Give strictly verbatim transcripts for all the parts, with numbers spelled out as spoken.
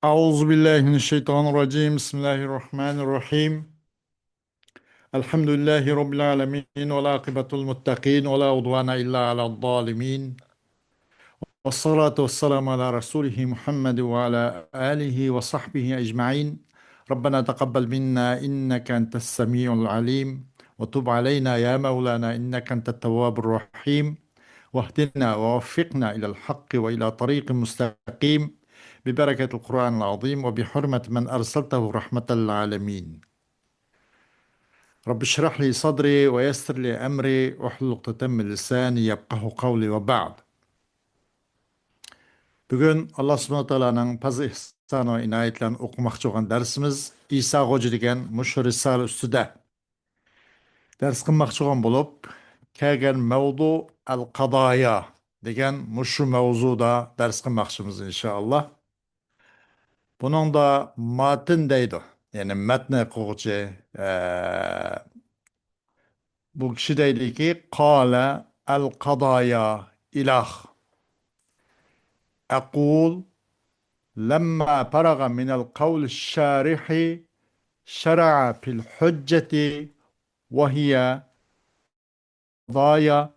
أعوذ بالله من الشيطان الرجيم. بسم الله الرحمن الرحيم. الحمد لله رب العالمين، والعاقبة للمتقين، ولا عدوان إلا على الظالمين. والصلاة والسلام على رسوله محمد وعلى آله وصحبه أجمعين. ربنا تقبل منا إنك أنت السميع العليم، وتب علينا يا مولانا إنك أنت التواب الرحيم، واهدنا ووفقنا إلى الحق وإلى طريق مستقيم، ببركة القرآن العظيم وبحرمة من أرسلته رحمة للعالمين. رب اشرح لي صدري ويسر لي أمري واحلل عقدة من لساني يفقهوا قولي وبعد. بۈگۈن ئاللا سۇبھانەھۇ ۋە تائالانىڭ پەزلى ئېھسانى ۋە ئىنايەتلىرىنى ئوقۇماقچى بولغان دەرسىمىز ئىسا خوجا دېگەن مۇشۇ رىسالە ئۈستىدە دەرس قىلماقچى بولغان بولۇپ، كەلگەن مەۋزۇ ئەل قادايا دېگەن مۇشۇ مەۋزۇدا دەرس قىلماقچىمىز ئىنشائاللا. بۇنىڭدا ماتىن دەيدۇ. يەنى مەتنى قىلغۇچى، ئە، بۇ كىشى دەيدۇكى، قال القضايا إلخ. أقول، لما فرغ من القول الشارح، شرع في الحجة، وهي القضايا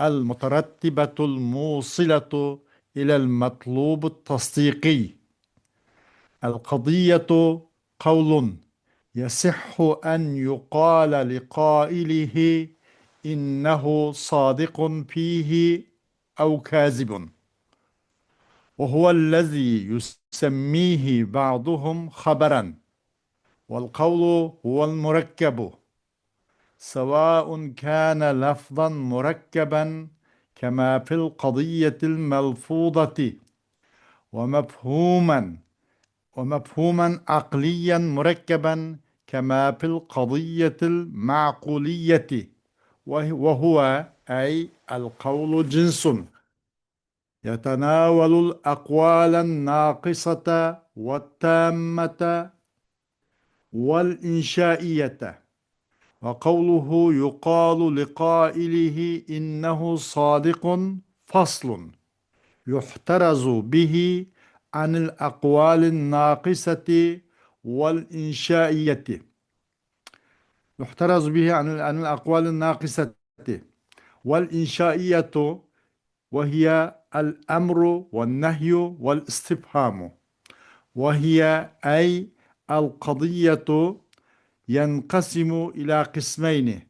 المترتبة الموصلة إلى المطلوب التصديقي. القضية قول يصح أن يقال لقائله إنه صادق فيه أو كاذب، وهو الذي يسميه بعضهم خبرا، والقول هو المركب، سواء كان لفظا مركبا كما في القضية الملفوظة، ومفهوما، ومفهوما عقليا مركبا كما في القضية المعقولية، وه-، وهو، أي القول، جنس يتناول الأقوال الناقصة والتامة والإنشائية. وقوله يقال لقائله إنه صادق فصل يحترز به عن الأقوال الناقصة والإنشائية. يحترز به عن، عن الأقوال الناقصة والإنشائية، وهي الأمر والنهي والاستفهام. وهي، أي القضية، ينقسم إلى قسمين،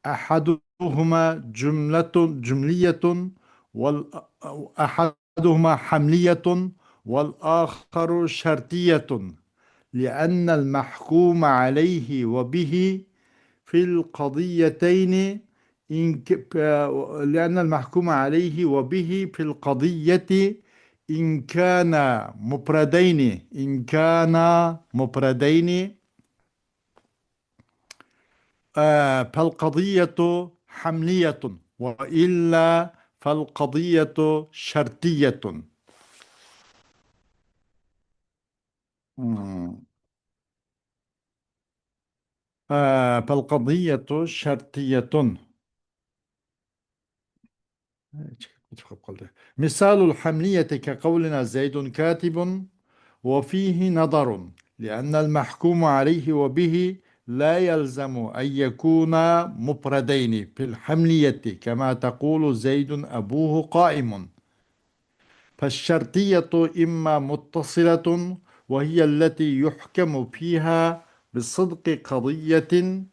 أحدهما جملة، جملية، وال-، أحدهما حملية والآخر شرطية، لأن المحكوم عليه وبه في القضيتين إن ك-، لأن المحكوم عليه وبه في القضية إن كانا مفردين، إن كانا مفردين، آه، فالقضية حملية، وإلا فالقضية شرطية. مم. آه، فالقضية شرطية. چىقىپ قېلىپ قالدى. مثال الحملية كقولنا زيد كاتب وفيه نظر، لأن المحكوم عليه وبه لا يلزم أن يكونا مفردين في الحملية كما تقول زيد أبوه قائم. فالشرطية إما متصلة وهي التي يحكم فيها بصدق قضية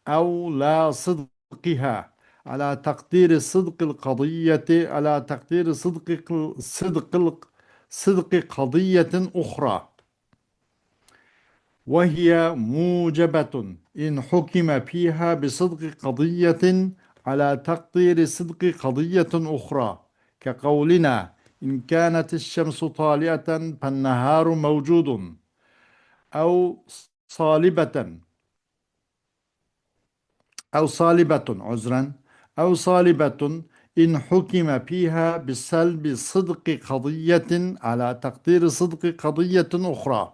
أو لا صدقها على تقدير صدق القضية، على تقدير صدق، صدق، صدق قضية أخرى، وهي موجبة إن حكم فيها بصدق قضية على تقدير صدق قضية أخرى، كقولنا: إن كانت الشمس طالعة فالنهار موجود، أو صالبة، أو صالبة، عذرا، أو صالبة إن حكم فيها بسلب صدق قضية على تقدير صدق قضية أخرى،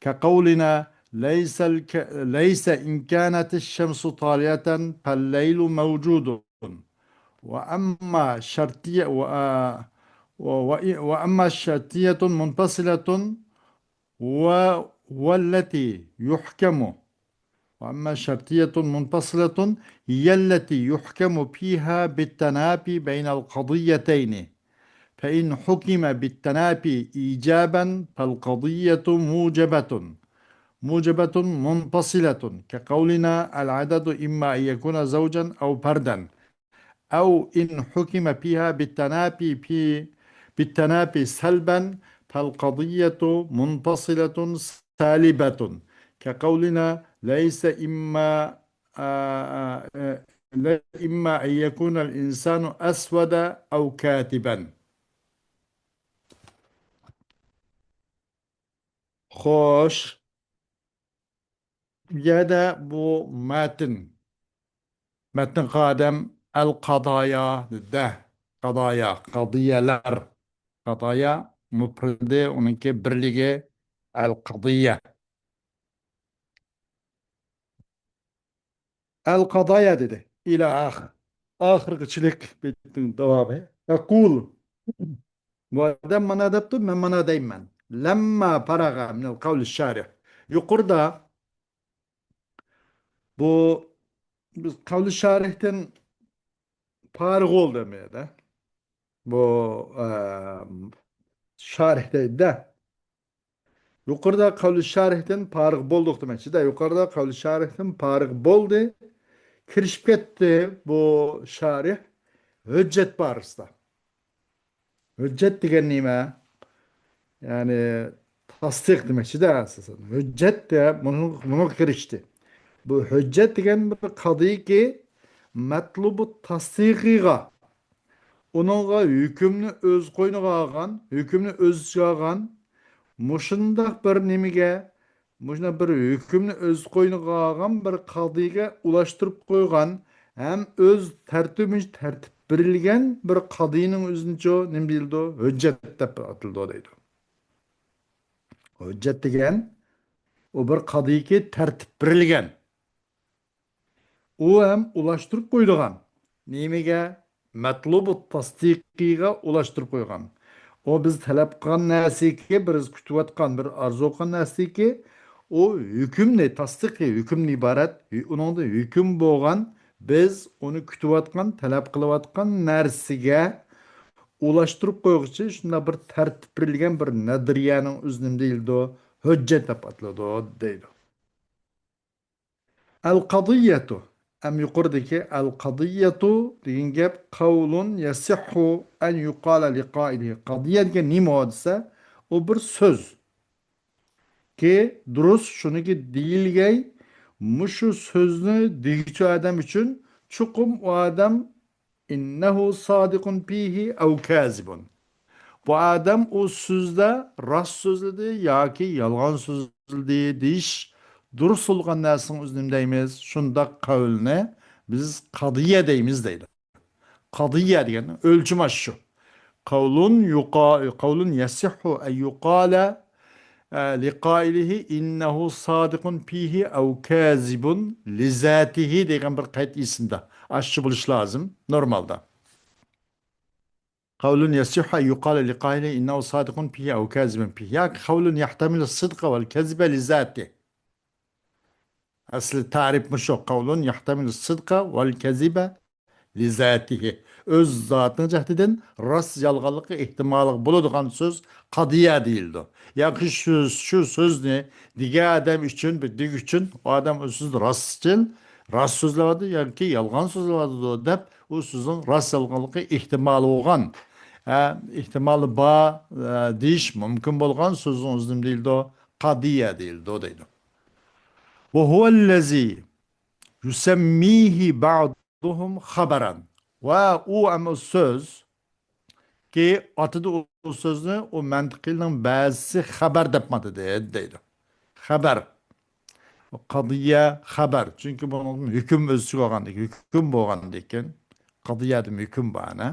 كقولنا: ليس الك-، ليس إن كانت الشمس طالعة فالليل موجود. وأما شرطية، و-، و-، و-، وأما شرطية منفصلة و-، والتي يحكم، وأما شرطية منفصلة هي التي يحكم فيها بالتنافي بين القضيتين، فإن حكم بالتنافي إيجابا فالقضية موجبة، موجبة منفصلة، كقولنا: العدد إما أن يكون زوجا أو فردا، أو إن حكم فيها بالتنافي في، بالتنافي سلبا، فالقضية منفصلة سالبة، كقولنا: ليس إما، آه، آه، آه، لا، إما أن يكون الإنسان أسود أو كاتبا. خوش. بۇ يەردە بۇ مەتن، مەتن قادىم ئەل قادايا دېدى. قادايا، قادىيەلەر. قادايا مۇپرىدى، ئۇنىڭكى بىرلىكى ئەل قادىيە. ئەل قادايا دېدى. ئىلە ئاخىر. ئاخىرغىچىلىك بېتىنىڭ داۋامى. ئەقۇل. بۇ ئادەم مانا دەپتۇ، مەن مانا دەيمەن. لەمما پەرەغە مىنەل قەۋلى شارىھ. يۇقىرىدا بۇ بىز قەۋلى شارىھتىن پارىغ بولدى دېمەيدۇ. بۇ، ئە، شارىھ دەيدۇ. يۇقىرىدا قەۋلى شارىھتىن پارىغ بولدۇق دېمەكچىدە. يۇقىرىدا قەۋلى شارىھتىن پارىغ بولدى. كىرىشىپ كەتتى بۇ شارىھ ھۆججەت بارىسىدا. ھۆججەت دېگەن نېمە؟ يەنى تەستىق دېمەكچىدە ئاساسەن. ھۆججەت دە مۇنۇ، مۇنۇ كىرىشتى. بۇ ھۆججەت دېگەن بىر قاضىيكى مەتلۇبۇ تەستىقىغا، ئۇنىڭغا ھۆكۈمنى ئۆز قوينىغا ئالغان، ھۆكۈمنى ئۆز ئىچىگە ئالغان، مۇشۇنداق بىر نېمىگە، مۇشۇنداق بىر ھۆكۈمنى ئۆز قوينىغا ئالغان بىر قاضىيگە ئۇلاشتۇرۇپ قويغان ھەم ئۆز تەرتىپى بويىچە تەرتىپ بېرىلگەن بىر قاضىينىڭ ئۆزىنىچۇ نېمە دېيىلىدۇ؟ ھۆججەت دەپ ئاتىلىدۇ دەيدۇ. ھۆججەت دېگەن ئۇ بىر قاضىيكى تەرتىپ بېرىلگەن. ئۇ ھەم ئۇلاشتۇرۇپ قويىدىغان. نېمىگە؟ مەتلۇبۇ تەستىقىغا ئۇلاشتۇرۇپ قويغان. ئۇ بىز تەلەپ قىلغان نەرسىكى، بىز كۈتۈۋاتقان، بىر ئارزۇ قىلغان نەرسىكى، ئۇ ھۆكۈمنى، تەستىقى ھۆكۈمدىن ئىبارەت، ھۆ-، ئۇنىڭدا ھۆكۈم بولغان، بىز ئۇنى كۈتۈۋاتقان، تەلەپ قىلىۋاتقان نەرسىگە ئۇلاشتۇرۇپ قويغۇچى شۇنداق بىر تەرتىپ بېرىلگەن بىر نەزەرىيەنىڭ ئۆزى نېمە دېيىلىدۇ؟ ھۆججەت دەپ ئاتىلىدۇ، دەيدۇ. القضية، ئەم يۇقىرىدىكى القضية دېگەن گەپ، قول يصح أن يقال لقائله. قضية دېگەن نېمە دېسە، ئۇ بىر سۆز. كى دۇرۇس شۇنىكى دېيىلگەي، مۇشۇ سۆزنى دېگۈچى ئادەم ئۈچۈن چوقۇم ئۇ ئادەم إنه صادق فيه أو كاذب. بۇ ئادەم ئۇ سۆزدە راست سۆزلىدى ياكى يالغان سۆزلىدى دېيىش دۇرۇس بولغان نەرسىنىڭ ئۆزىنى نېمە دەيمىز؟ شۇنداق قەۋلنى بىز قەزىيە دەيمىز دەيدۇ. قەزىيە دېگەن ئۆلچىمى شۇ. قول يقا-، قول يصح أن يقال، ئە، لقائله إنه صادق فيه أو كاذب لذاته دېگەن بىر قەيت ئېسىمدە. ئاشۇ بولۇش لازىم نورمالدا. قول يصح أن يقال لقائله إنه صادق فيه أو كاذب فيه. ياكى قول يحتمل الصدق والكذب لذاته. ئەسلى تەرىپ مۇشۇ. قول يحتمل الصدق والكذب لذاته. ئۆز زاتىنىڭ جەھىتىدىن راست يالغانلىقى ئېھتىمالى بولىدىغان سۆز قەزىيە دېيىلىدۇ. ياكى شۇ، شۇ سۆزنى دېگەن ئادەم ئۈچۈن، بىر دېگۈچى ئۈچۈن، ئۇ ئادەم ئۇ سۆزنى راستچىل، راست سۆزلەۋاتىدۇ ياكى يالغان سۆزلەۋاتىدۇ دەپ، ئۇ سۆزنىڭ راست يالغانلىقى ئېھتىمالى بولغان، ئە، ئېھتىمالى بار، ئە، دېيىش مۇمكىن بولغان سۆزنىڭ ئۆزىنى نېمە دېيىلىدۇ؟ قەزىيە دېيىلىدۇ دەيدۇ. وهو الذي يسميه بعضهم خبرا. ۋە ئۇ ئەمما سۆز كى ئاتىدى ئۇ سۆزنى، ئۇ مەنتىقىيلارنىڭ بەزىسى خەبەر دەپ ئاتىدى دەيدۇ. خەبەر. قەزىيە، خەبەر. چۈنكى بۇنىڭ ھۆكۈم ئۆز ئىچىگە ئالغاندىكىن، ھۆكۈم بولغاندىكىن، قەزىيەدىن ھۆكۈم بار، ئەنە.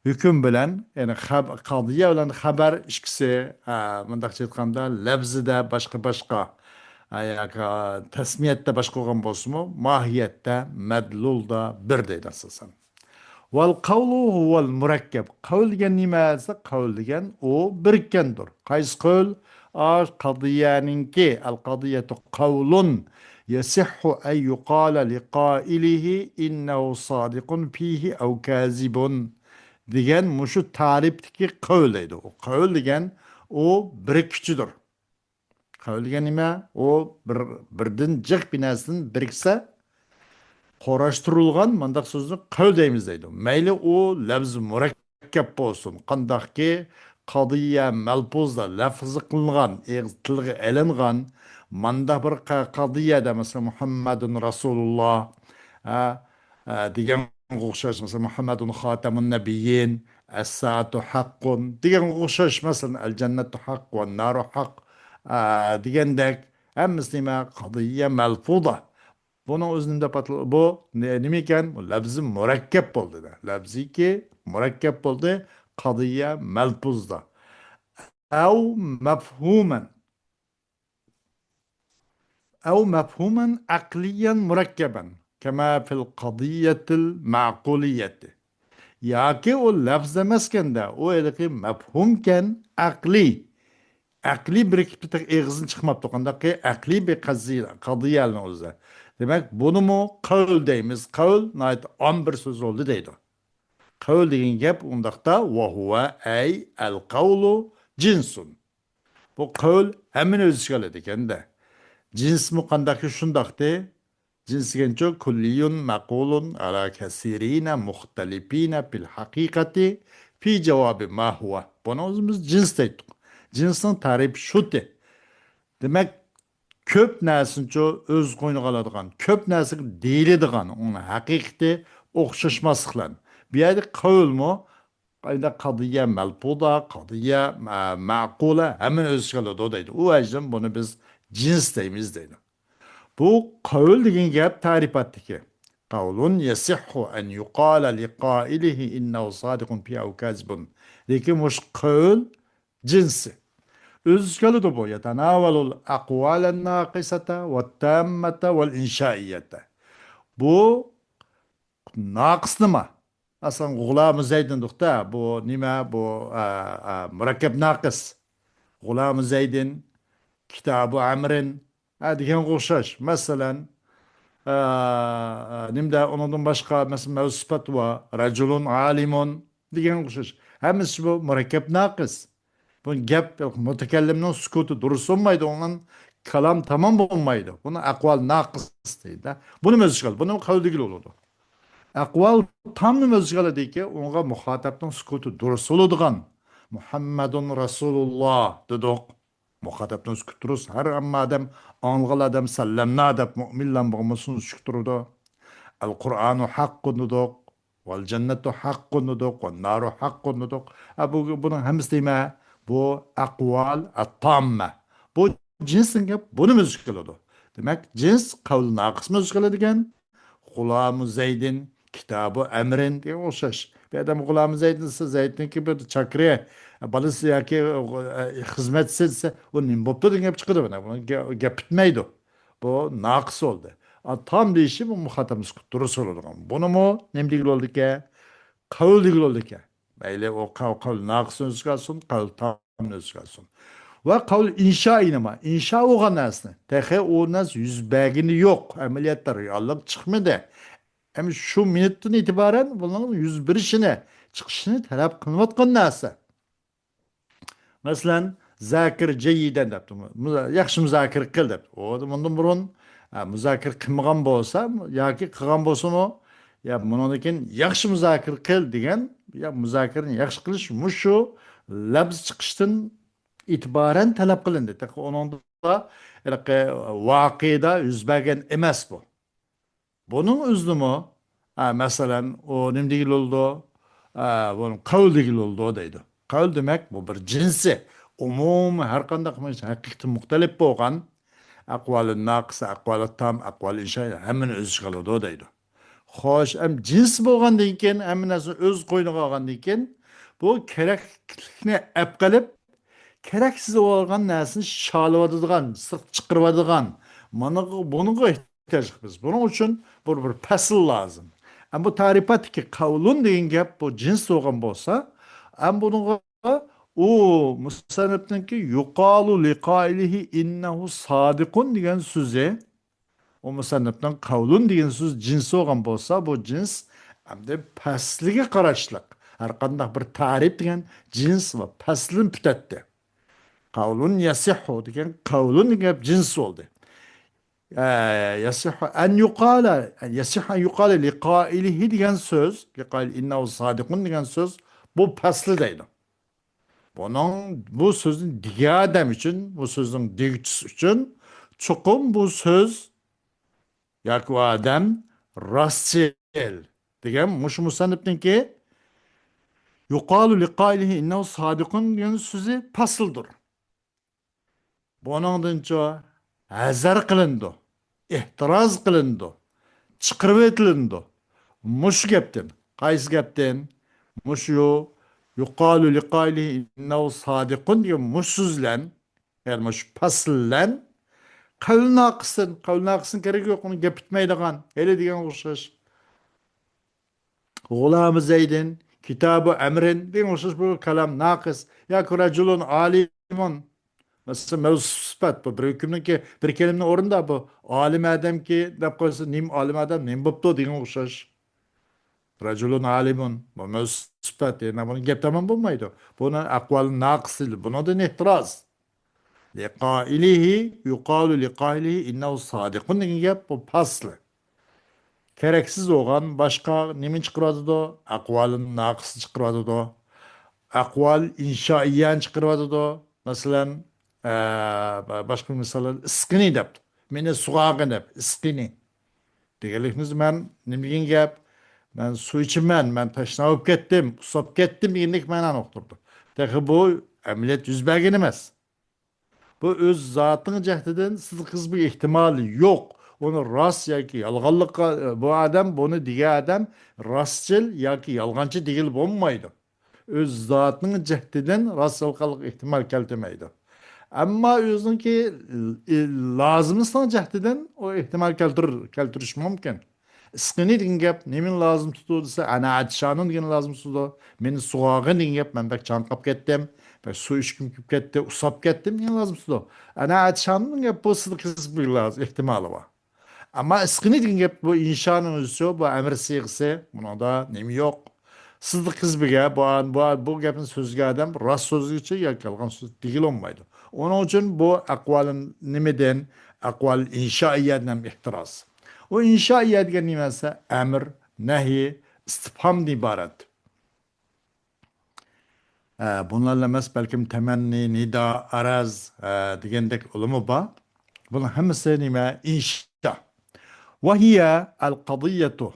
ھۆكۈم بىلەن، يەنى خەب-، قەزىيە بىلەن خەبەر ئىككىسى، ئە، مۇنداقچە ئېيتقاندا، لەپزىدە باشقا-باشقا، ئە، ياكى تەسمىيەتتە باشقا بولغان بولسىمۇ، ماھىيەتتە، مەدلۇلدا بىر دەيدۇ ئاساسەن. والقول هو المركب. قەۋل دېگەن نېمە دېسە، قەۋل دېگەن ئۇ بىرىككەندۇر. قايسى قەۋل؟ ئا، قەضىيەنىڭكى، القضية قول يصح أن يقال لقائله إنه صادق فيه أو كاذب دېگەن مۇشۇ تەرىپتىكى قەۋل دەيدۇ. ئۇ قەۋل دېگەن ئۇ بىرىككۈچىدۇر. قەۋل دېگەن نېمە؟ ئۇ بىر، بىردىن جىق بىر نەرسىدىن بىرىكسە، قۇراشتۇرۇلغان مۇنداق سۆزنى قەۋل دەيمىز دەيدۇ. مەيلى ئۇ لەفزى مۇرەككەپ بولسۇن، قانداقكى قەضىيە مەلپۇزدا لەفزى قىلىنغان، ئېغىز تىلغا ئېلىنغان مانداق بىر قە-، قەضىيەدە، مەسىلەن، مۇھەممەدۇن رەسۇلۇللا، ھە، ھە، دېگەنگە ئوخشاش، مەسىلەن، مۇھەممەدۇن خاتەمۇن نەبىيين، ئەسسائەتۇ ھەققۇن دېگەنگە ئوخشاش، مەسىلەن، ئەل جەننەتۇ ھەق، ۋەن نارۇ ھەق، ئە، دېگەندەك، ھەممىسى نېمە؟ قەضىيە مەلپۇزدا. بۇنىڭ ئۆزى نېمە دەپ ئاتىلىدۇ؟ بۇ نېمە ئىكەن؟ بۇ لەفزى مۇرەككەپ بولدى. لەفزىكى مۇرەككەپ بولدى. قەضىيە مەلپۇزدا. ئەۋ مەفھۇمەن. ئەۋ مەفھۇمەن ئەقلىيەن مۇرەككەبەن. كەما فىل قەضىيەتىل مەقۇلىيەتى. ياكى ئۇ لەفز ئەمەسكەندە، ئۇ ھېلىقى مەفھۇمكەن، ئەقلىي. ئەقلىي بىرىكىپ تېخى ئېغىزدىن چىقماپتۇ. قانداقكى ئەقلىي بىر قەزىيە، قەضىيەنىڭ ئۆزى. دېمەك، بۇنىمۇ قەۋل دەيمىز. قەۋل ناھايىتى ئام بىر سۆز بولدى دەيدۇ. قەۋل دېگەن گەپ ئۇنداقتا، ۋەھۇۋە ئەي ئەل قەۋلۇ جىنسۇن. بۇ قەۋل ھەممىنى ئۆز ئىچىگە ئالىدىكەن-دە. جىنسمۇ قانداقكى شۇنداقتى. جىنس دېگەنچۇ، كۇللىيۇن مەقۇلۇن ئالا كەسىرىنە مۇختەلىپىنە پىل ھەقىقەتى پى جاۋابى ما ھۇۋە. بۇنىڭ ئۆزىمىز جىنس دەيتتۇق. جىنسنىڭ تەرىپى شۇتى. دېمەك، كۆپ نەرسىنىچۇ ئۆز قوينىغا ئالىدىغان، كۆپ نەرسىگە دېيىلىدىغان، ئۇنىڭ ھەقىقىتى ئوخشاشماسلىقلار. بۇ يەردە قەۋلمۇ ئەينى قەضىيە مەلپۇزا، قەضىيە، ئە، مەقۇلە، ھەممىنى ئۆز ئىچىگە ئالىدۇ دەيدۇ. ئۇ ۋەجىدىن بۇنى بىز جىنس دەيمىز دەيدۇ. بۇ قەۋل دېگەن گەپ تەرىپاتتىكى. قەۋلۇن يەسىھھۇ ئەن يۇقالە لىقائىلىھى ئىننەھۇ سادىقۇن فى ئەۋ كازىبۇن. لېكىن مۇشۇ قەۋل جىنسى. ئۆز ئىچىگە ئالىدۇ بۇ. يەتەناۋەلۇل ئەقۋالەن ناقىسەتە ۋەتتاممەتە ۋەل ئىنشائىيەتە. بۇ ناقىسنىما؟ مەسىلەن، غۇلامۇ زەيدىن دېدۇق-تە، بۇ نېمە؟ بۇ، ئە، ئە، مۇرەككەپ ناقىس. غۇلامۇ زەيدىن، كىتابۇ ئەمرىن، ئە، دېگەنگە ئوخشاش. مەسىلەن، ئە، ئە، نېمىدە، ئۇنىڭدىن باشقا، مەسىلەن، مەۋجۇت سۈپەت بار. رەجۇلۇن ئالىمۇن دېگەنگە ئوخشاش. ھەممىسى بۇ مۇرەككەپ ناقىس. بۇ گەپ مۇتەكەللىمنىڭ سۈكۈتى دۇرۇس بولمايدۇ، ئۇنىڭ كالام تامام بولمايدۇ. بۇنى ئەقۋال ناقىس دەيدۇ. بۇنى ئۆز ئىچىگە ئالىدۇ. بۇنى قەۋل دېگىلى بولىدۇ. ئەقۋال تامنى ئۆز ئىچىگە ئالىدىكى، ئۇنىڭغا مۇخاتەپنىڭ سۈكۈتى دۇرۇس بولىدىغان. مۇھەممەدۇن رەسۇلۇللا دېدۇق. مۇخاتەپنىڭ سۈكۈتى دۇرۇس. ھەر ھەممە ئادەم، ئاڭلىغان ئادەم سەللەمنا دەپ، مۇئمىنلار بولمىسۇن سۈكۈتى تۇرىدۇ. ئەل قۇرئانۇ ھەققۇن دېدۇق. ۋەل جەننەتۇ ھەققۇن دېدۇق، ۋەن نارۇ ھەققۇن دېدۇق. ئە، بۇ، بۇنىڭ ھەممىسى نېمە؟ بۇ ئەقۋال ئەتتاممە. بۇ جىنسنىڭ گەپ، بۇنى ئۆز ئىچىگە ئالىدۇ. دېمەك، جىنس قەۋل ناقىسنى ئۆز ئىچىگە ئالىدىكەن. غۇلامۇ زەيدىن، كىتابۇ ئەمرىن دېگەن ئوخشاش. بۇ ئادەم غۇلامۇ زەيدىن دېسە، زەيدنىڭكى بىر چاكىرى، بالىسى ياكى، ئە، خىزمەتچىسى دېسە، ئۇ نېمە بوپتۇ دېگەن گەپ چىقىدۇ. بۇنىڭ گە-، گەپ پۈتمەيدۇ. بۇ ناقىس بولدى. ئا، تام دېيىشى بۇ مۇخاتەپ سۈكۈت دۇرۇس بولىدىغان. بۇنىمۇ نېمە دېگىلى بولىدىكەن؟ قەۋل دېگىلى بولىدىكەن. مەيلى ئۇ قەۋ-، قەۋل ناقىسنى ئۆز ئىچىگە ئالسۇن، قەۋل تامنى ئۆز ئىچىگە ئالسۇن. ۋە قەۋل ئىنشائى نېمە؟ ئىنشا بولغان نەرسىنى. تېخى ئۇ نەرسە يۈز بەرگىنى يوق. ئەمەلىيەتتە رېئاللىق چىقمىدى. ئەمما شۇ مىنۇتتىن ئېتىبارەن بۇنىڭ يۈز بېرىشىنى، چىقىشىنى تەلەپ قىلىنىۋاتقان نەرسە. مەسىلەن، زاكىر جەييىدەن دەپتۇ. مۇزا-، ياخشى مۇزاكىرە قىل دەپتۇ. ئۇ مۇندىن بۇرۇن، ئە، مۇزاكىرە قىلمىغان بولسا ياكى قىلغان بولسىمۇ، يا بۇنىڭدىن كېيىن ياخشى مۇزاكىرە قىل دېگەن، يا مۇزاكىرىنى ياخشى قىلىش مۇشۇ لەپز چىقىشتىن ئېتىبارەن تەلەپ قىلىندى. تېخى ئۇنىڭدا ھېلىقى ۋاقىئدا يۈز بەرگەن ئەمەس بۇ. بۇنىڭ ئۆزىدىمۇ، ئە، مەسىلەن، ئۇ نېمە دېگىلى بولىدۇ؟ ئە، بۇنى قەۋل دېگىلى بولىدۇ دەيدۇ. قەۋل دېمەك، بۇ بىر جىنسى، ئومۇمىي ھەر قانداق ھەقىقىتى مۇختەلىپ بولغان، ئەقۋالى ناقىسە، ئەقۋالى تام، ئەقۋالى ئىنشا، ھەممىنى ئۆز ئىچىگە ئالىدۇ دەيدۇ. خوش، ئەم جىنس بولغاندىن كېيىن، ھەممە نەرسىنى ئۆز قوينىغا ئالغاندىن كېيىن، بۇ كېرەكلىكنى ئەپ قېلىپ، كېرەكسىز بولغان نەرسىنى شالىۋاتىدىغان، سىرتقا چىقىرىۋاتىدىغان، مانا بۇنىڭغا ئېھتىياجلىق بىز. بۇنىڭ ئۈچۈن بىر، بىر پەسىل لازىم. ئەم بۇ تەرىپاتتىكى قەۋلۇن دېگەن گەپ بۇ جىنس بولغان بولسا، ئەم بۇنىڭغا ئۇ مۇسەننىپنىڭكى يۇقالۇ لىقائىلىھى ئىننەھۇ سادىقۇن دېگەن سۆزى، ئۇ مۇسەننىپنىڭ قەۋلۇن دېگەن سۆز جىنسى بولغان بولسا، بۇ جىنس ئەمدى پەسلىگە قاراشلىق. ھەر قانداق بىر تەرىپ دېگەن جىنس ۋە پەسلىدىن پۈتەتتى. قەۋلۇن يەسىھھۇ دېگەن قەۋلۇن دېگەن گەپ جىنس بولدى. ئە، يەسىھھۇ ئەن يۇقالە، يەسىھھۇ ئەن يۇقالە لىقائىلىھى دېگەن سۆز، لىقائىل ئىننەھۇ سادىقۇن دېگەن سۆز، بۇ پەسلى دەيدۇ. بۇنىڭ، بۇ سۆزنى دېگەن ئادەم ئۈچۈن، بۇ سۆزنىڭ دېگۈچىسى ئۈچۈن چوقۇم بۇ سۆز ياكى ئۇ ئادەم راستچىل دېگەن مۇشۇ مۇسەننىپنىڭكى يۇقالۇ لىقائىلىھى ئىننەھۇ سادىقۇن دېگەن سۆزى پەسلىدۇر. بۇنىڭدىنچۇ ھەزەر قىلىنىدۇ، ئېھتىراز قىلىنىدۇ، چىقىرىۋېتىلىنىدۇ. مۇشۇ گەپتىن. قايسى گەپتىن؟ مۇشۇ يۇقالۇ لىقائىلىھى ئىننەھۇ سادىقۇن دېگەن مۇشۇ سۆز بىلەن، يەنى مۇشۇ پەسىل بىلەن قەۋل ناقىستىن، قەۋل ناقىستىن كېرىكى يوق، ئۇنى گەپ پۈتمەيدىغان، ھېلى دېگەن ئوخشاش. غۇلامى زەيدىن، كىتابى ئەمرىن دېگەن ئوخشاش بۇ كالام ناقىس. ياكى رەجۇلۇن ئالىمۇن. مەسىلەن، مەۋسۇپ سۈپەت بۇ. بىر ھۆكۈمنىڭكى بىر كەلىمىنى ئورنىدا بۇ ئالىم ئادەمكى دەپ قويسا، نېمە ئالىم ئادەم، نېمە بوپتۇ دېگەن ئوخشاش. رەجۇلۇن ئالىمۇن. بۇ مەۋسۇپ سۈپەت. يەنە بۇنى گەپ تامام بولمايدۇ. بۇنى ئەقۋالى ناقىس دەيدۇ. بۇنىڭدىن ئېھتىراز. لىقائىلىھى، يۇقالۇ لىقائىلىھى ئىننەھۇ سادىقۇن دېگەن گەپ، بۇ پەسلى. كېرەكسىز بولغان باشقا نېمىنى چىقىرىۋاتىدۇ؟ ئەقۋالىن ناقىسنى چىقىرىۋاتىدۇ. ئەقۋال ئىنشائىيەنى چىقىرىۋاتىدۇ. مەسىلەن، ئە، باشقا مىساللار، ئىسقىنى دەپتۇ. مېنى سۇغارغىن دەپ، ئىسقىنى. دېگەنلىكىمىز مەن نېمە دېگەن گەپ؟ مەن سۇ ئىچىمەن، مەن تەشنا بولۇپ كەتتىم، ئۇسساپ كەتتىم دېگەندەك مەنانى ئۇقتۇرىدۇ. تېخى بۇ ئەمەلىيەت يۈز بەرگەن ئەمەس. بۇ ئۆز زاتىنىڭ جەھىتىدىن سىدىق كېزىپ ئېھتىمالى يوق. ئۇنى راست ياكى يالغانلىققا، بۇ ئادەم، بۇنى دېگەن ئادەم راستچىل ياكى يالغانچى دېگىلى بولمايدۇ. ئۆز زاتىنىڭ جەھىتىدىن راست يالغانلىق ئېھتىمال كەلتۈرمەيدۇ. ئەمما ئۆزىنىڭكى، ئى، لازىمىسىنىڭ جەھىتىدىن ئۇ ئېھتىمال كەلتۈر-، كەلتۈرۈشى مۇمكىن. ئىسقىنى دېگەن گەپ نېمىنى لازىم تۇتىدۇ دېسە، ئەنە ئەتشانۇن دېگەننى لازىم تۇتىدۇ. مېنى سۇغارغىن دېگەن گەپ، مەن بەك چاڭقاپ كەتتىم، بەك سۇ ئىچكۈم كېلىپ كەتتى، ئۇسساپ كەتتىم دېگەن لازىم تۇتىدۇ. ئەنە ئەتشانۇن دېگەن گەپ بۇ سىدىق كېزىپ ئېھتىمالى بار. ئەمما ئىسقىنى دېگەن گەپ بۇ ئىنشانىڭ ئۆزىچۇ، بۇ ئەمىر سىيغىسى، بۇنىڭدا نېمە يوق. سىدىق كېزىپىگە بۇ، بۇ، بۇ گەپنى سۆزلىگەن ئادەم راست سۆزلىگۈچى ياكى يالغان سۆز دېگىلى بولمايدۇ. ئۇنىڭ ئۈچۈن بۇ ئەقۋالى نېمىدىن؟ ئەقۋالى ئىنشائىيەدىن ئېھتىراز. ئۇ ئىنشائىيە دېگەن نېمە دېسە، ئەمىر، نەھى، ئىستىپھامدىن ئىبارەت. ئە، بۇنىڭلا ئەمەس، بەلكىم تەمەننى، نىدا، ئەرەز، ئە، دېگەندەك ئۇلىمۇ بار. بۇنىڭ ھەممىسى نېمە؟ ئىنشا. ۋەھىيە ئەل قەزىيەتۇ.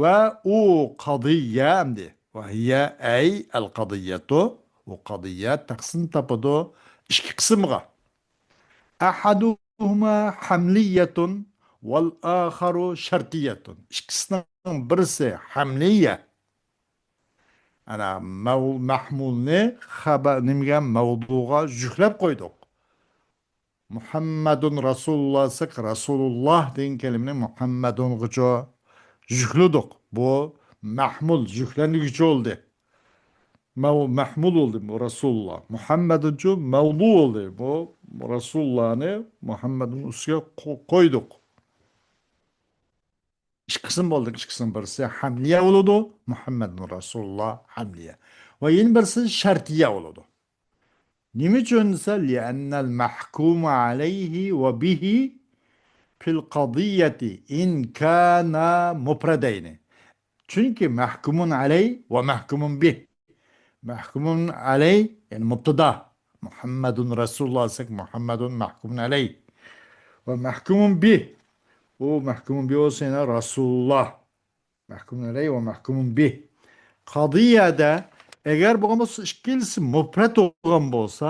ۋە ئۇ قەزىيە ئەمدى. ۋەھىيە ئەي ئەل قەزىيەتۇ. ئۇ قەزىيە تەقسىم تاپىدۇ ئىككى قىسىمغا. ئەھەدۇھۇما ھەملىيەتۇن ۋەل ئاخەرۇ شەرتىيەتۇن. ئىككىسىنىڭ بىرسى ھەملىيە. ئەنە مەۋ-، مەھمۇلنى خەبەر، نېمىگە، مەۋزۇغا يۈكلەپ قويدۇق. مۇھەممەدۇن رەسۇلۇللا دېسەك، رەسۇلۇللا دېگەن كەلىمىنى مۇھەممەدۇنغىچە يۈكلىدۇق. بۇ مەھمۇل، يۈكلەنگۈچى بولدى. مەۋ-، مەھمۇل بولدى بۇ رەسۇلۇللا. مۇھەممەدۇنچۇ مەۋزۇ بولدى. بۇ رەسۇلۇللانى مۇھەممەدۇن ئۈستىگە قو-، قويدۇق. ئىككى قىسىم بولدى. ئىككى قىسىم، بىرسى ھەملىيە بولىدۇ، مۇھەممەدۇن رەسۇلۇللا ھەملىيە. ۋە يەنە بىرسى شەرتىيە بولىدۇ. نېمە ئۈچۈن دېسە، لىئەننەل مەھكۇمە ئەلەيھى ۋە بىھى فىل قەزىيەتى ئىن كانا مۇپرەدەينى. چۈنكى مەھكۇمۇن ئەلەي ۋە مەھكۇمۇن بىھ. مەھكۇمۇن ئەلەي، يەنى مۇبتىدا. مۇھەممەدۇن رەسۇلۇللا دېسەك، مۇھەممەدۇن مەھكۇمۇن ئەلەي. ۋە مەھكۇمۇن بىھ. ئۇ مەھكۇمۇن بىھ بولسا يەنە رەسۇلۇللا. مەھكۇمۇن ئەلەي ۋە مەھكۇمۇن بىھ. قەزىيەدە ئەگەر بولغان بولسا ئىككىلىسى مۇپرەت بولغان بولسا،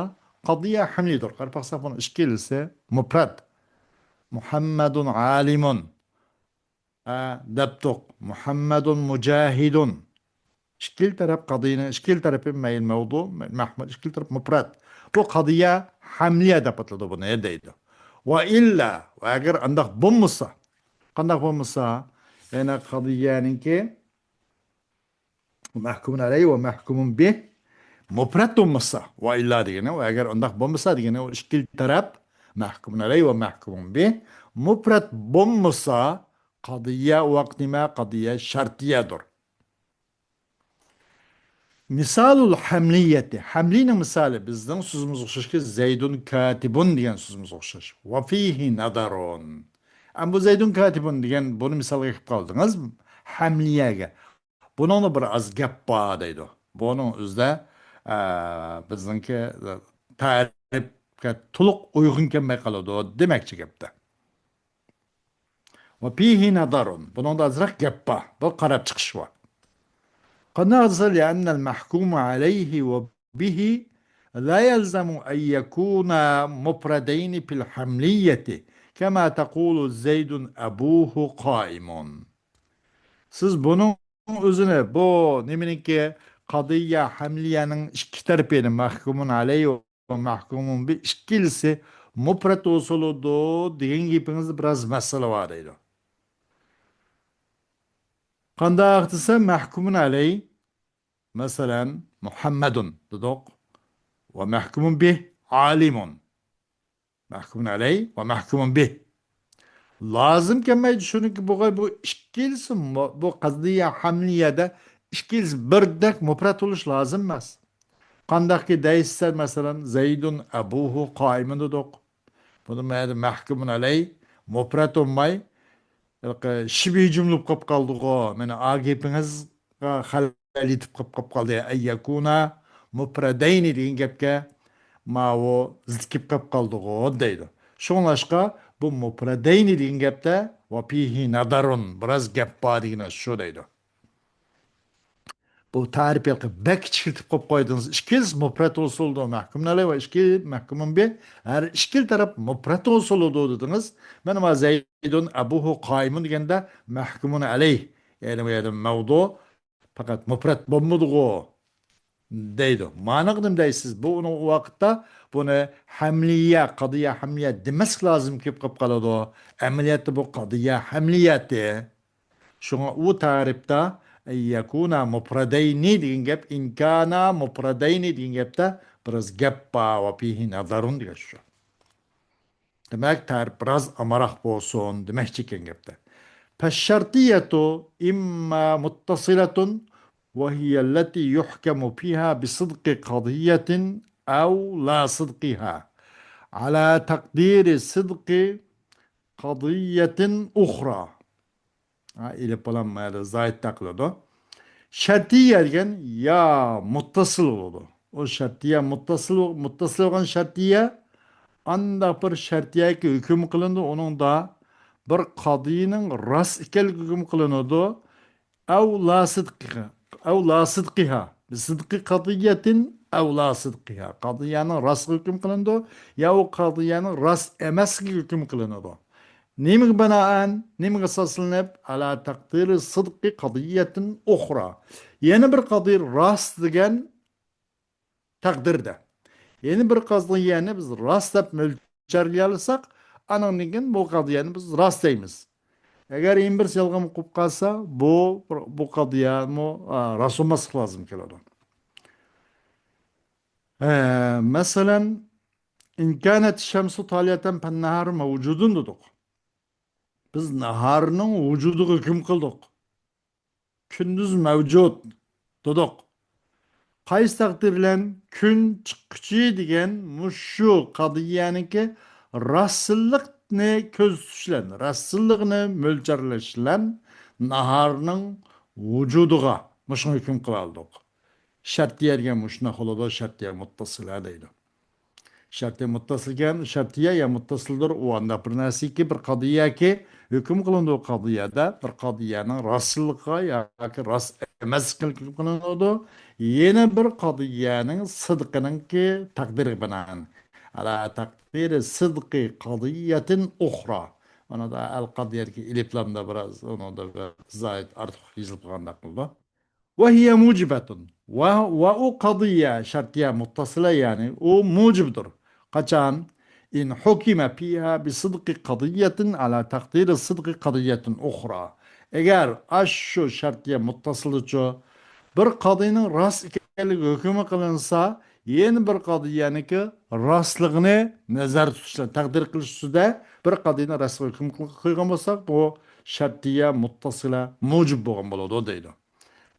قەزىيە ھەملىيدۇر. قاراپ باقساق بۇنىڭ ئىككىلىسى مۇپرەت. مۇھەممەدۇن ئالىمۇن. ھە، دەپتۇق. مۇھەممەدۇن مۇجاھىدۇن. ئىككىلا تەرەپ قەزىيەنىڭ ئىككىلا تەرىپى مەيىن مەۋزۇ، مەھمۇل، ئىككىلا تەرەپ مۇپرەت. بۇ قەزىيە ھەملىيە دەپ ئاتىلىدۇ بۇنى دەيدۇ. ۋە ئىللا، ۋە ئەگەر ئانداق بولمىسا، قانداق بولمىسا، يەنە قەزىيەنىڭكى مەھكۇمۇن ئەلەي ۋە مەھكۇمۇن بىھ. مۇپرەت بولمىسا، ۋە ئىللا دېگىنى، ئەگەر ئۇنداق بولمىسا دېگىنى، ئۇ ئىككىلى تەرەپ، مەھكۇمۇن ئەلەي ۋە مەھكۇمۇن بى، مۇپرەت بولمىسا، قەزىيە ئۇ ۋاقىت نېمە؟ قەزىيە شەرتىيەدۇر. مىسالۇل ھەملىيەتى. ھەملىنىڭ مىسالى بىزنىڭ سۆزىمىزگە ئوخشاشكى، زەيدۇن كاتىبۇن دېگەن سۆزىمىزگە ئوخشاش. ۋە فىھى نەزەرۇن. ئەمما بۇ زەيدۇن كاتىبۇن دېگەن بۇنى مىسالغا ئېلىپ قالدىڭىز. ھەملىيەگە. بۇنىڭدا بىر ئاز گەپ بار دەيدۇ. بۇنىڭ ئۆزىدە، ئە، بىزنىڭكى تەرىپكە تولۇق ئۇيغۇن كەلمەي قالىدۇ دېمەكچى گەپتە. ۋە فىھى نەزەرۇن. بۇنىڭدا ئازراق گەپ بار. بىر قاراپ چىقىش بار. قانداق دېسە، لىئەننەل مەھكۇمۇ ئەلەيھى ۋە بىھى لا يەلزەمۇ ئەن يەكۇنا مۇپرەدەينى فىل ھەملىيەتى كەما تەقۇلۇ زەيدۇن ئەبۇھۇ قائىمۇن. سىز بۇنىڭ ئۆزىنى، بۇ نېمىنىڭكى، قەزىيە ھەملىيەنىڭ ئىككى تەرىپىنى، مەھكۇمۇن ئەلەيھى ۋە مەھكۇمۇن بى ئىككىلىسى مۇپرەت بولسىلىدۇ دېگەن گېپىڭىزدە بىراز مەسىلە بار دەيدۇ. قانداق دېسە، مەھكۇمۇن ئەلەي، مەسىلەن، مۇھەممەدۇن دېدۇق ۋە مەھكۇمۇن بى ئالىمۇن. مەھكۇمۇن ئەلەي ۋە مەھكۇمۇن بى. لازىم كەلمەيدۇ، چۈنكى بۇ، بۇ ئىككىلىسى مۇ-، بۇ قەزىيە ھەملىيەدە ئىككىلىسى بىردەك مۇپرەت بولۇش لازىم ئەمەس. قانداقكى دەيسىلەر، مەسىلەن، زەيدۇن ئەبۇھۇ قائىمۇن دېدۇق. بۇنى مەھكۇمۇن ئەلەي مۇپرەت بولماي، شىبھى جۈملە بولۇپ قاپ قالدىغۇ. مانا ئا گېپىڭىزغا خەلەل يېتىپ قاپ، قاپ قالدى. ئەن يەكۇنا مۇپرەدەينى دېگەن گەپكە ماۋۇ زىت كېلىپ قاپ قالدىغۇ دەيدۇ. شۇڭلاشقا بۇ مۇپرەدەينى دېگەن گەپتە ۋە فىھى نەزەرۇن، بىراز گەپ بار دېگىنى شۇ دەيدۇ. بۇ تەرىپ ھېلىقى بەك كىچىكلىتىپ قويۇپ قويدىڭىز. ئىككىلىسى مۇپرەت بولسىلىدۇ، مەھكۇمۇن ئەلەي ۋە ئىككى مەھكۇمۇن بى، ھەر ئىككىلى تەرەپ مۇپرەت بولسىلىدۇ دېدىڭىز. مانا ما زەيدۇن ئەبۇھۇ قائىمۇن دېگەندە مەھكۇمۇن ئەلەي، يەنى بۇ يەردە مەۋزۇ پەقەت مۇپرەت بولمىدىغۇ دەيدۇ. مانىغا نېمە دەيسىز؟ بۇ ئۇنىڭ ئۇ ۋاقىتتا بۇنى ھەملىيە، قەزىيە ھەملىيە دېمەسلىك لازىم كېلىپ قېلىپ قالىدۇ. ئەمەلىيەتتە بۇ قەزىيە ھەملىيەتى. شۇڭا ئۇ تەرىپتە يەكۇنا مۇپرەدەينى دېگەن گەپ، ئىنكانا مۇپرەدەينى دېگەن گەپتە بىراز گەپ بار، ۋە فىھى نەزەرۇن دېگەن شۇ. دېمەك، تەرىپ بىراز ئامراق بولسۇن دېمەكچى ئىكەن گەپتە. فالشرطية إما متصلة وهي التي يحكم فيها بصدق قضية أو لا صدقها على تقدير صدق قضية أخرى. ھە، ئېلىپ بالام مانا زايىت تاقىلىدۇ. شەرتىيە دېگەن يا مۇتتەسىل بولىدۇ. ئۇ شەرتىيە مۇتتەسىل، مۇتتەسىل بولغان شەرتىيە ئانداق بىر شەرتىيەگە ھۆكۈم قىلىنىدۇ. ئۇنىڭدا بىر قەزىيەنىڭ راست ئىكەنلىكى ھۆكۈم قىلىنىدۇ. ئەۋ لا سىدقىھا، ئەۋ لا سىدقىھا، بىسىدقى قەزىيەتىن ئەۋ لا سىدقىھا. قەزىيەنىڭ راستلىقى ھۆكۈم قىلىنىدۇ، يا ئۇ قەزىيەنىڭ راست ئەمەسلىكى ھۆكۈم قىلىنىدۇ. نېمىگە بىنائەن، نېمىگە ئاساسلىنىپ؟ ئەلا تەقدىرى سىدقى قەزىيەتىن ئۇخرا. يەنە بىر قەزىيە راست دېگەن تەقدىردە. يەنە بىر قەزىيەنى بىز راست دەپ مۆلچەرلىيەلىسەك، ئانىڭدىن كېيىن بۇ قەزىيەنى بىز راست دەيمىز. ئەگەر يەنە بىرسى يالغان بولۇپ قالسا، بۇ، بۇ قەزىيەمۇ، ئا، راست بولماسلىق لازىم كېلىدۇ. ئە، مەسىلەن، إن كانت الشمس طالعة فالنهار موجود دېدۇق. بىز ناھارنىڭ ۋۇجۇدىغا ھۆكۈم قىلدۇق. كۈندۈز مەۋجۇت دېدۇق. قايسى تەقدىر بىلەن؟ كۈن چىققۇچى دېگەن مۇشۇ قەزىيەنىڭكى راستلىقنى كۆزىتىش بىلەن، راستلىقنى مۆلچەرلەش بىلەن ناھارنىڭ ۋۇجۇدىغا مۇشۇنى ھۆكۈم قىلالىدۇق. شەرتىيە دېگەن مۇشۇنداق بولىدۇ، شەرتىيە مۇتتەسىلە دەيدۇ. شەرتىيە مۇتتەسىلكەن، شەرتىيە يا مۇتتەسىلدۇر، ئۇ ئانداق بىر نەرسىكى، بىر قەزىيەكى ھۆكۈم قىلىنىدۇ قەزىيەدە، بىر قەزىيەنىڭ راستلىقىغا ياكى راست ئەمەسلىكىگە ھۆكۈم قىلىنىدۇ. يەنە بىر قەزىيەنىڭ سىدقىنىڭكى تەقدىرىگە بىنائەن. ئەلا تەقدىرى سىدقى قەزىيەتىن ئۇخرا. ئۇنىدا ئەل قەزىيەدىكى ئېلىپلامدا بىراز، ئۇنىدا بىر زايىت ئارتۇق يېزىلىپ قالغاندەك قىلىدۇ. وهي موجبة. ۋە، ۋە ئۇ قەزىيە، شەرتىيە مۇتتەسىلە، يەنى ئۇ مۇجىبدۇر. قاچان؟ إن حكم فيها بصدق قضية على تقدير صدق قضية أخرى. ئەگەر ئاشۇ شەرتىيە مۇتتەسىلدىچۇ بىر قەزىيەنىڭ راست ئىكەن ئىكەنلىكى ھۆكۈم قىلىنسا، يەنە بىر قەزىيەنىڭكى راستلىقىنى نەزەردە تۇتۇش بىلەن تەقدىر قىلىش ئۈستىدە بىر قەزىيەنى راستلىقىغا ھۆكۈم قىل-، قىلغان بولساق، بۇ شەرتىيە مۇتتەسىلە مۇجىب بولغان بولىدۇ دەيدۇ.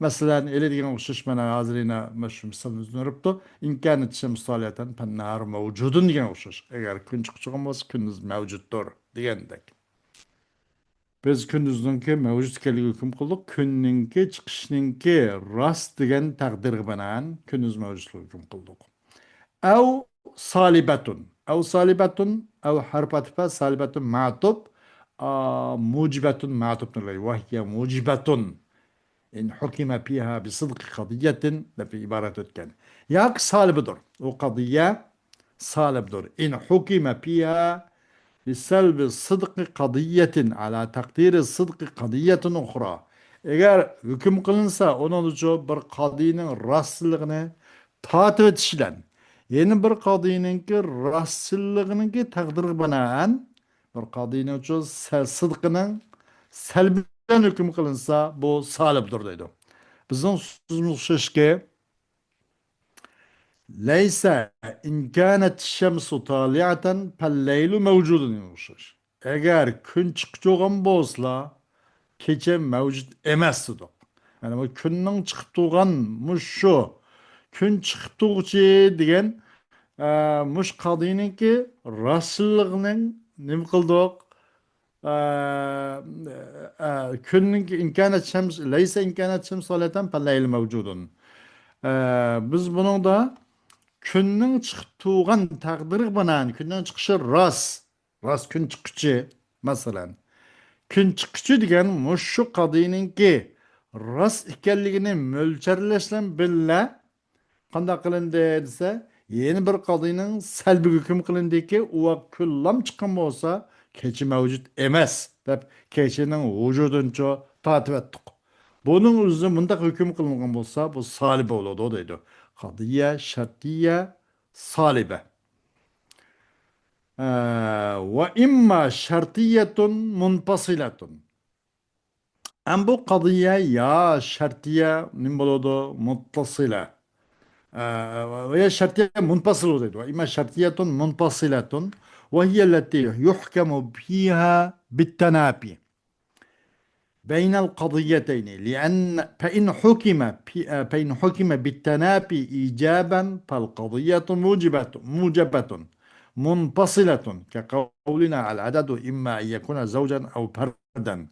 مەسىلەن، ئېلى دېگەن ئوخشاش، مانا ھازىر يەنە مانا شۇ مىسالنى ئۆزىنى بېرىپتۇ. «إن كانت الشمس طالعة فالنهار موجود» دېگەن ئوخشاش. ئەگەر كۈن چىقىپ تۇرغان بولسا، كۈندۈز مەۋجۇتتۇر دېگەندەك. بىز كۈندۈزنىڭكى مەۋجۇت ئىكەنلىكىگە ھۆكۈم قىلدۇق. كۈننىڭكى چىقىشىنىڭكى راست دېگەن تەقدىرگە بىنائەن كۈندۈز مەۋجۇتلۇقىغا ھۆكۈم قىلدۇق. «أو سالبة». «أو سالبة»، «أو» ھەرپ ئاتىپى، «سالبة» مەتۇپ، ئا، «موجبة» مەتۇپ. «وهي موجبة إن حكم فيها بصدق قضية» دەپ ئىبارەت ئۆتكەن. ياكى سالىبىدۇر. ئۇ قەزىيە سالىبدۇر. «إن حكم فيها بسلب صدق قضية على تقدير صدق قضية أخرى». ئەگەر ھۆكۈم قىلىنسا، ئۇنىڭدىچۇ بىر قەزىيەنىڭ راستچىللىقىنى تارتىۋېتىش بىلەن، يەنە بىر قەزىيەنىڭكى راستچىللىقىنىڭكى تەقدىرىگە بىنائەن، بىر قەزىيەنىڭچۇ سە-، سىدقىنىڭ سەلبى بىلەن ھۆكۈم قىلىنسا، بۇ سالىبدۇر دەيدۇ. بىزنىڭ سۆزىمىز ئوخشاشكى، «ليس إن كانت الشمس طالعة فالليل موجود» دېگەن ئوخشاش. ئەگەر كۈن چىقىپ تۇرغان بولسىلا، كېچە مەۋجۇت ئەمەس دېدۇق. يەنى بۇ كۈننىڭ چىقىپ تۇرغان مۇشۇ، كۈن چىقىپ تۇرغۇچى دېگەن، ئە، مۇشۇ قەزىيەنىڭكى راستچىللىقىنىڭ نېمە قىلدۇق؟ ئە، ئە، كۈننىڭكى «إن كانت الشمس، ليس إن كانت الشمس طالعة فالليل موجود». ئە، بىز بۇنىڭدا كۈننىڭ چىقىپ تۇرغان تەقدىرىگە بىنائەن، كۈننىڭ چىقىشى راست، راست كۈن چىققۇچى، مەسىلەن، كۈن چىققۇچى دېگەن مۇشۇ قەزىيەنىڭكى راست ئىكەنلىكىنى مۆلچەرلەش بىلەن بىللە، قانداق قىلىندى دېسە، يەنە بىر قەزىيەنىڭ سەلبىگە ھۆكۈم قىلىندىكى، ئۇ ۋاقىت كۈنلام چىققان بولسا، كېچە مەۋجۇت ئەمەس دەپ، كېچىنىڭ ۋۇجۇدىنىچۇ تارتىۋەتتۇق. بۇنىڭ ئۆزى مۇنداق ھۆكۈم قىلىنغان بولسا، بۇ سالىبە بولىدۇ دەيدۇ. قەزىيە شەرتىيە سالىبە. ئە، «وإما شرطية منفصلة». ئەم بۇ قەزىيە يا شەرتىيە نېمە بولىدۇ؟ مۇتتەسىلە. ئە، يا شەرتىيە مۇنپەسىل بولىدۇ. «وإما شرطية منفصلة وهي التي يحكم فيها بالتنافي بين القضيتين، لأن، فإن حكم في، فإن حكم بالتنافي إيجابا فالقضية موجبة، موجبة منفصلة، كقولنا: العدد إما أن يكون زوجا أو فردا.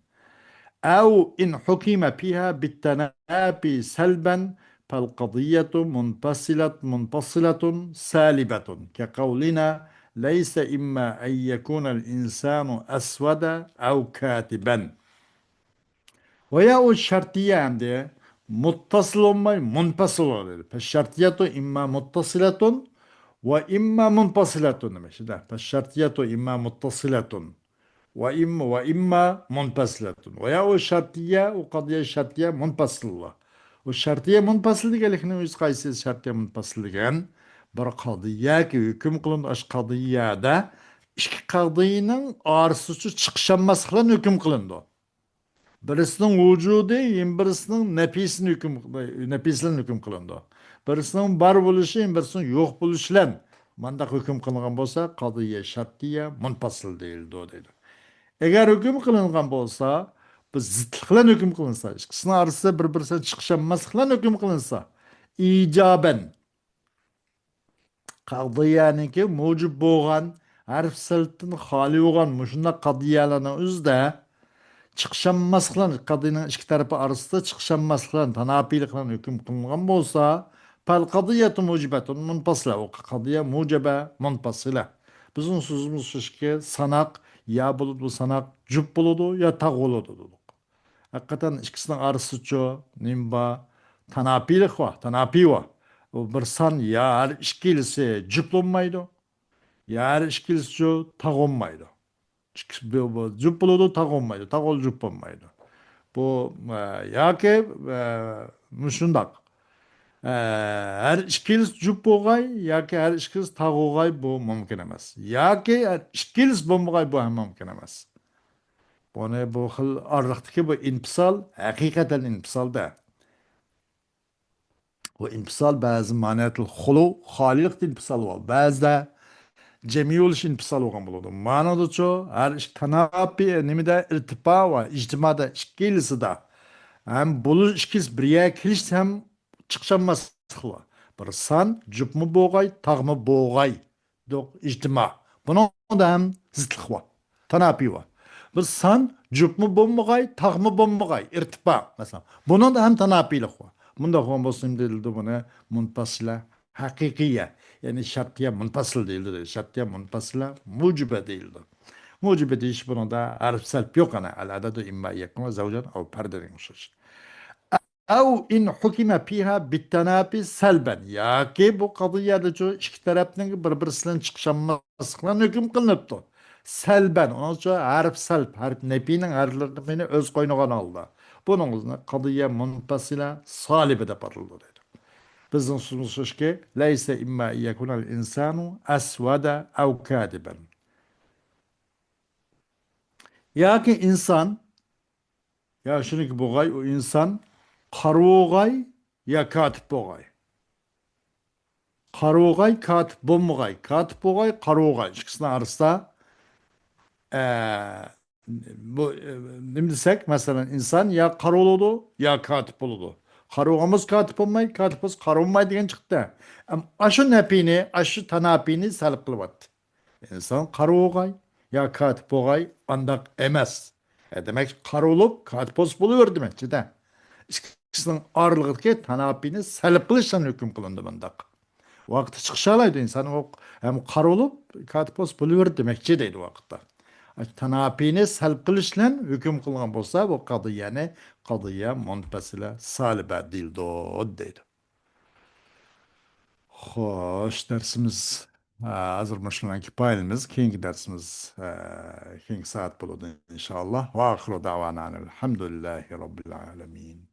أو إن حكم فيها بالتنافي سلبا فالقضية منفصلة، منفصلة سالبة، كقولنا: ليس إما أن يكون الإنسان أسود أو كاتبا. ۋە يا ئۇ شەرتىيە ئەمدى مۇتتەسىل بولماي، مۇنپەسىل بولىدۇ. فالشرطية إما متصلة وإما منفصلة دېمەكچى. فالشرطية إما متصلة وإما، وإما منفصلة. ۋە يا ئۇ شەرتىيە، ئۇ قەزىيە شەرتىيە مۇنپەسىل بار. ئۇ شەرتىيە مۇنپەسىل دېگەنلىكنىڭ ئۆزى قايسى شەرتىيە مۇنپەسىل دېگەن؟ بىر قەزىيەگە ھۆكۈم قىلىنىدۇ. ئاشۇ قەزىيەدە ئىككى قەزىيەنىڭ ئارىسىچۇ چىقىشالماسلىق بىلەن ھۆكۈم قىلىنىدۇ. بىرسىنىڭ ۋۇجۇدى يەنە بىرسىنىڭ نەپىسىنى ھۆكۈم، نەپىسى بىلەن ھۆكۈم قىلىنىدۇ. بىرسىنىڭ بار بولۇشى يەنە بىرسىنىڭ يوق بولۇشى بىلەن مۇنداق ھۆكۈم قىلىنغان بولسا، قەزىيە شەرتىيە مۇنپەسىل دېيىلىدۇ دەيدۇ. ئەگەر ھۆكۈم قىلىنغان بولسا، بۇ زىتلىق بىلەن ھۆكۈم قىلىنسا، ئىككىسىنىڭ ئارىسىدا بىر-بىرسىدىن چىقىشالماسلىق بىلەن ھۆكۈم قىلىنسا، ئىجابەن، قەزىيەنىڭكى مۇجىب بولغان، ھەرپ سىلتىدىن خالىي بولغان مۇشۇنداق قەزىيەلەرنىڭ ئۆزىدە چىقىشالماسلىق بىلەن، قەزىيەنىڭ ئىككى تەرىپى ئارىسىدا چىقىشالماسلىق بىلەن، تاناپىيلىق بىلەن ھۆكۈم قىلىنغان بولسا، فالقضية موجبة منفصلة، ئۇ قەزىيە مۇجەبە مۇنپەسىلە. بىزنىڭ سۆزىمىز شۇكى، ساناق يا بولىدۇ، ساناق جۈپ بولىدۇ، يا تاغ بولىدۇ دېدۇق. ھەقىقەتەن ئىككىسىنىڭ ئارىسىچۇ نېمە بار؟ تاناپىيلىق بار، تاناپىي بار. ئۇ بىر سان يا ھەر ئىككىلىسى جۈپ بولمايدۇ، يا ھەر ئىككىلىسىچۇ تاغ بولمايدۇ. ئىككىسى بۇ، بۇ جۈپ بولىدۇ، تاغ بولمايدۇ، تاغ بولىدۇ، جۈپ بولمايدۇ. بۇ، ئە، ياكى، ئە، مۇشۇنداق. ئە، ھەر ئىككىلىسى جۈپ بولغاي ياكى ھەر ئىككىلىسى تاغ بولغاي، بۇ مۇمكىن ئەمەس. ياكى ھەر ئىككىلىسى بولمىغاي، بۇ ھەم مۇمكىن ئەمەس. بۇنى، بۇ خىل ئارىلىقتىكى بۇ ئىنپىسال، ھەقىقەتەن ئىنپىسالدا. بۇ ئىنپىسال بەزى مانىيەتلىك خۇلۇ، خالىيلىقتا ئىنپىسال بار. بەزىدە جەمئىي بولۇش ئىنپىسال بولغان بولىدۇ. مانىدىچۇ، ھەر ئىككى تاناپى، نېمىدە ئىرتىپا ۋە ئىجتىمادا ئىككىلىسىدە ھەم بولۇش ئىككىلىسى بىر يەرگە كېلىشتە ھەم چىقىشالماسلىقى بار. بىر سان جۈپمۇ بوغاي، تاغمۇ بوغاي. دوق ئىجتىما. بۇنىڭدا ھەم زىتلىق بار. تاناپى بار. بىر سان جۈپمۇ بولمىغاي، تاغمۇ بولمىغاي، ئىرتىپا. مەسىلەن، بۇنىڭدا ھەم تاناپىيلىق بار. مۇنداق بولغان بولسا نېمە دېيىلىدۇ بۇنى؟ مۇنپەسىلە ھەقىقىيە. يەنى شەرتىيە مۇنپەسىل دېيىلىدۇ. شەرتىيە مۇنپەسىلە مۇجىبە دېيىلىدۇ. مۇجىبە دېيىش بۇنىڭدا ھەرپ سەلپ يوق ئەنە. ئەل-ئەدەدۇ ئىمما يەكۇن زەۋجەن ئەۋ پەردەن ئوخشاش. ئەۋ ئىن ھۇكىمە فىھا بىتتەناپى سەلبەن. ياكى بۇ قەزىيەدىچۇ ئىككى تەرەپنىڭ بىر-بىرسى بىلەن چىقىشالماسلىقلىرىنى ھۆكۈم قىلىنىپتۇ. سەلبەن، ئۇنىڭ ئۈچۈن ھەرپ سەلب، ھەرپ نەپىنىڭ ھەرپلىرىنى ئۆز قوينىغان ھالدا. بۇنىڭ ئۆزىنى قەزىيە مۇنپەسىلە سالىبە دەپ ئاتىلىدۇ دەيدۇ. بىزنىڭ سۆزىمىز شۇكى، لەيسە ئىمما ئىيەكۇنەل ئىنسانۇ ئەسۋەدە ئەۋ كادىبەن. ياكى ئىنسان يا شۇنىكى بوغاي، ئۇ ئىنسان قارا بوغاي يا كاتىپ بوغاي. قارا بوغاي، كاتىپ بولمىغاي. كاتىپ بوغاي، قارا بوغاي. ئىككىسىنىڭ ئارىسىدا، ئە، بۇ، ئە، نېمە دېسەك، مەسىلەن، ئىنسان يا قارا بولىدۇ، يا كاتىپ بولىدۇ. قارا بولغان بولسا كاتىپ بولماي، كاتىپ بولسا قارا بولماي دېگەن چىقتى. ئەم، ئاشۇ نەپىنى، ئاشۇ تاناپىنى سەلب قىلىۋەتتى. ئىنسان قارا بوغاي يا كاتىپ بوغاي، ئانداق ئەمەس. ئە، دېمەك، قارا بولۇپ، كاتىپ بولسا بولۇۋېرىدۇ دېمەكچىدە. ئىككىسىنىڭ ئارىلىقىدىكى تاناپىنى سەلب قىلىشتىن ھۆكۈم قىلىندى مۇنداق. ۋاقتى چىقىشالايدۇ ئىنسان، ئۇ ھەم قارا بولۇپ، كاتىپ بولسا بولۇۋېرىدۇ دېمەكچى دەيدۇ ۋاقىتتا. تاناپىنى سەلب قىلىش بىلەن ھۆكۈم قىلغان بولسا، بۇ قەزىيەنى قەزىيە مۇنپەسىلە سالىبە دېيىلىدۇ، دەيدۇ. خوش، دەرسىمىز، ئە، ھازىر مۇشۇنىڭ كىپايىلىمىز. كېيىنكى دەرسىمىز، ئە، كېيىنكى سائەت بولىدۇ، ئىنشائاللا. ۋە ئاخىرۇ دەۋانا ئەلھەمدۇلىللاھى رەببىل ئالەمىن.